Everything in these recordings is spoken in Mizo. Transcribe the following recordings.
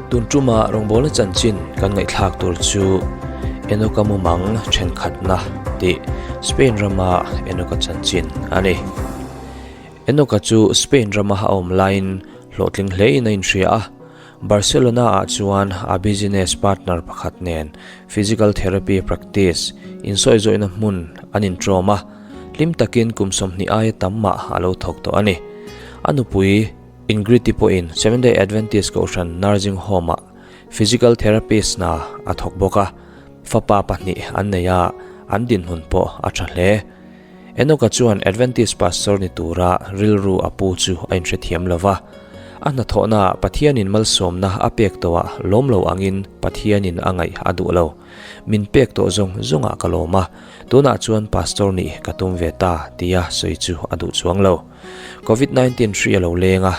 Tun tuma rawngbawlna chanchin kan ngaihthlak tur chu Enoka mumang thenkhatna tih Spain rama Enoka chanchin a ni. Enoka chu Spain rama a awm laiin hlawhtling hlein a inhria a, Barcelona-ah chuan a business partner pakhat nen physical therapy practice insawizawiina hmun an intrawm a, hlim takin kum 20 aia tam mah a lo thawk tawh a ni. A nupui Ingrid-i pawhin Seventh-day Adventist Kohhran Nursing Home-ah physical therapist hna a thawk bawk a, fapa pahnih an nei a, an dinhmun pawh a tha hle. Enoka chuan Adventist pastor ni tura rilru a pu chu a inhrethiam lo va. A hnathawhnaah Pathianin malsawmna a pek tawhah lawm lo angin Pathianin a ngaih a duh lo. Min pek tawh zawng zawngah ka lawm a, tunah chuan pastor nih ka tum ve ta tia sawi chu a duh chuang lo. Covid 19 hri a lo leng a,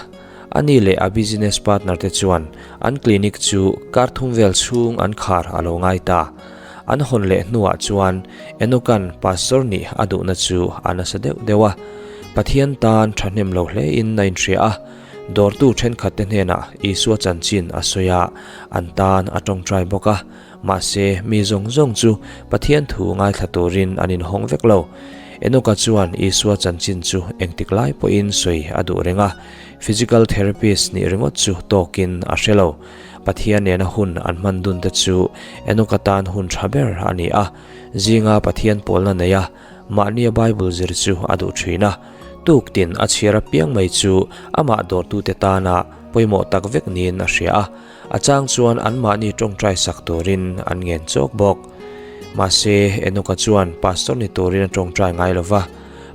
ani leh a business partner te chuan an clinic chu kar thum vel chhung an khar a lo ngai ta. An hawn leh hnuah chuan Enokan pastor nih a duhna chu a nasa deuh deuh a, Pathian tan thahnem lo hlein a inhria a, dawrtu thenkhat te hnenah Isua chanchin a sawi a, an tan a tawngtai bawk a. Mahse, mi zawng zawng chu Pathian thu ngaithla turin an inhawng vek lo. Enoka chuan Isua chanchin chu engtik lai pawhin sawi a duh reng a, physical therapist nih ringawt chu tawkin a hre lo. Pathian nena hun an hman dun te chu Enoka tan hun tha ber a ni a, zinga Pathian pawlna nei a, mahnia Bible zir chu a duh thin a. Tuk tin a chhiar apiang mai chu amah dawrtute tana pawimawh tak vek niin a hria a. A chang chuan anmahni tawngtai sak turin an ngen chawk bawk. Mahse, Enoka chuan pastor ni turin a tawngtai ngai lo va,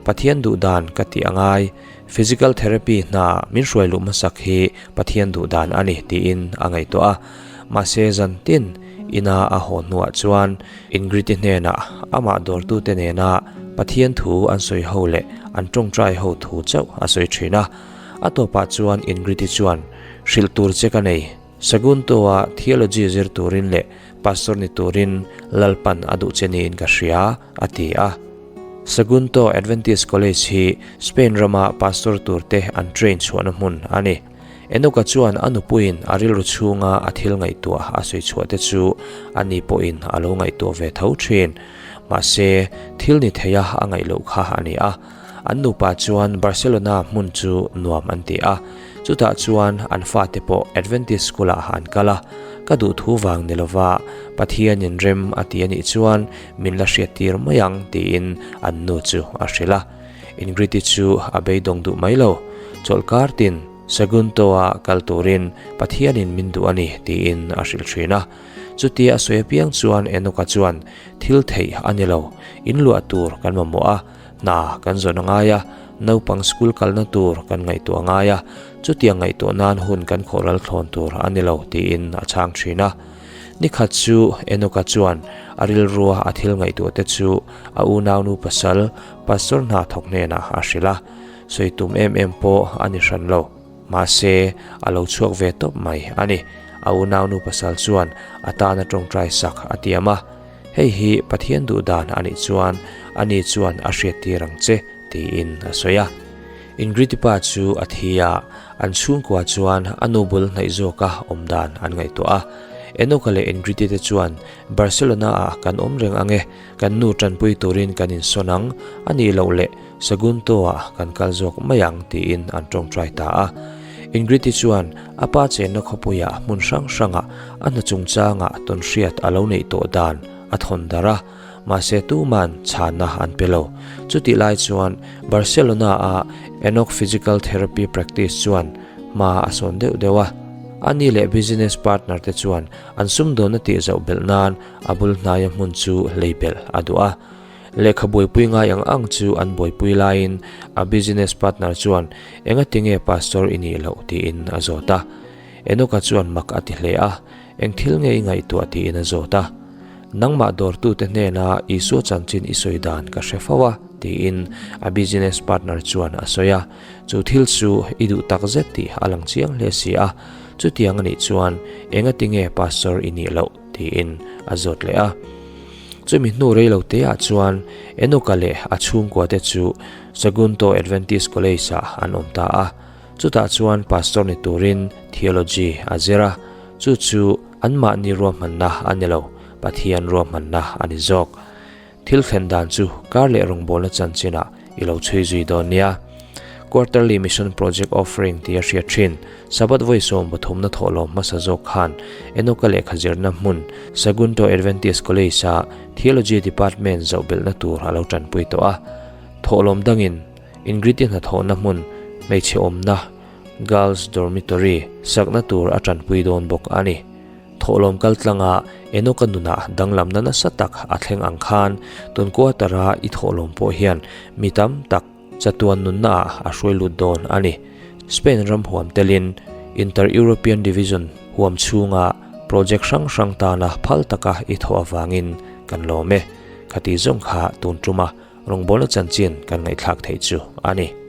Pathian duh dan ka tih a ngai, physical therapy hna min hruai luh hmasak hi Pathian duh dan a ni tiin a ngaihtuah a. Mahse, zan tin ina a haw hnuah chuan Ingrid-i hnenah amah dawrtute nena Pathian thu an sawi ho leh an tawngtai ho thu chauh a sawi thin a. A tawpah chuan Ingrid-i chuan Hrilh tur che ka nei. Sagunto-a theology zir turin leh pastor ni turin Lalpan a duh che niin ka hria, a ti a. Sagunto Adventist College hi Spain rama pastor turte an train chhuahna hmun a ni. Enoka chuan a nupuiin a rilru chhunga a thil ngaihtuah a sawi chhuah te chu ani pawhin a lo ngaihtuah ve tho thin. Mahse, thil ni theia a ngaih loh kha a ni a. An nupa chuan Barcelona hmun chu nuam an ti a, chutah chuan an fate pawh Adventist School-ah an kal a. Ka duh thu vang ni lova Pathianin rem a ti a nih chuan min la hriattir mai ang tiin an nu chu a hrilh a. Ingrid-i chu a beidawng duh mai lo. Chawlhkar tin Sagunto-a kal turin Pathianin min duh a ni tiin a hrilh thin a. Chutia a sawi apiang chuan Enoka chuan thil theih a ni lo, in luah tur kan mamawh a, Hna kan zawn a ngai a, naupang school kalna tur kan ngaihtuah a ngai a, chutiang ngaihtuah nan hun kan khawhral thlawn tur a ni lo tiin a chhang thin a. Nikhat chu Enoka chuan a rilrua a thil ngaihtuah te chu a unaunu pasal, pastor hna thawk hnenah a hrilh a, sawi tum em em pawh a ni hran lo. Mahse, a lo chhuak ve tawp mai a ni. A unaunu pasal chuan a tana tawngtai sak a tiam a. Hei hi Pathian duh dan a nih chuan ani chuan a hriattir ang che, tiin a sawi a. Ingrid-i pa chu a thi a, an chhungkua chuan a nu bul hnaih zawka awm dan an ngaihtuah a. Enoka leh Ingrid-i te chuan Barcelona-ah kan awm reng ang e, kan nu tanpui turin kan insawn ang, a nih loh leh Sagunto-ah kan kal zawk mai ang, tiin an tawngtai ta a. Ingrid-i chuan a pa chenna khawpuiah hmun hrang hrangah a hna chungchangah tawnhriat a lo neih tawh dan a thawn darh a, mahse tuman chhanna an pe lo. Chutih lai chuan Barcelona-a Enoch Physical Therapy Practice chuan hma a sawn deuh deuh a. Ani leh business partner te chuan an sumdawnna tihzauh belh nan a bul hnaia hmun chu lei belh a duh a. Lehkha buaipui ngai ang ang chu an buaipui laiin a business partner chuan engati nge pastor i nih loh tiin a zawt a. Enoka chuan mak a ti hle a, eng thil nge i ngaihtuah tiin a zawt a. Nangmah dawrtute hnena Isua chanchin i sawi dan ka hre fo a tiin a business partner chuan a sawi a. Chu thil chu i duh tak zet tih a lang chiang hle si a, chutiang a nih chuan engati nge pastor i nih loh tiin a zawt leh a. Chumi hnu rei lo te ah chuan Enoka leh a chhungkua te chu Sagunto Adventist College ah an awm ta a. Chutah chuan pastor ni turin theology a zir a. Chu chu anmahni ruahmanna a ni lo, Pathian ruahmanna a ni zawk. Thil thlen dan chu kar leh rawngbawlna chanchinah i lo chhui zui dawn nia. Quarterly Mission Project Offering tia hriat thin Sabbath vawi 33na thawhlawm hmasa zawk khan Enoka lehkha zirna hmun Sagunto Adventist College-a Theology Department zoh belhna tur a lo tanpui tawh a. Thawhlawm dangin Ingrid-i hnathawhna hmun hmeichhe awmna Girls Dormitory sakna tur a tanpui dawn bawk a ni. Thawhlawm kaltlanga Enoka nunah danglamna nasa tak a thleng ang khan tun quarter-a i thawhlawm pawh hian mi tam tak chatuan nunnaah a hruai lut dawn a ni. Spain ram huam telin Inter-European Division huam chhunga project hrang hrang tana phal taka i thawh avangin kan lawm e. Khati zawng kha tun tuma rawngbawlna chanchin kan ngaihthlak theih chu a ni.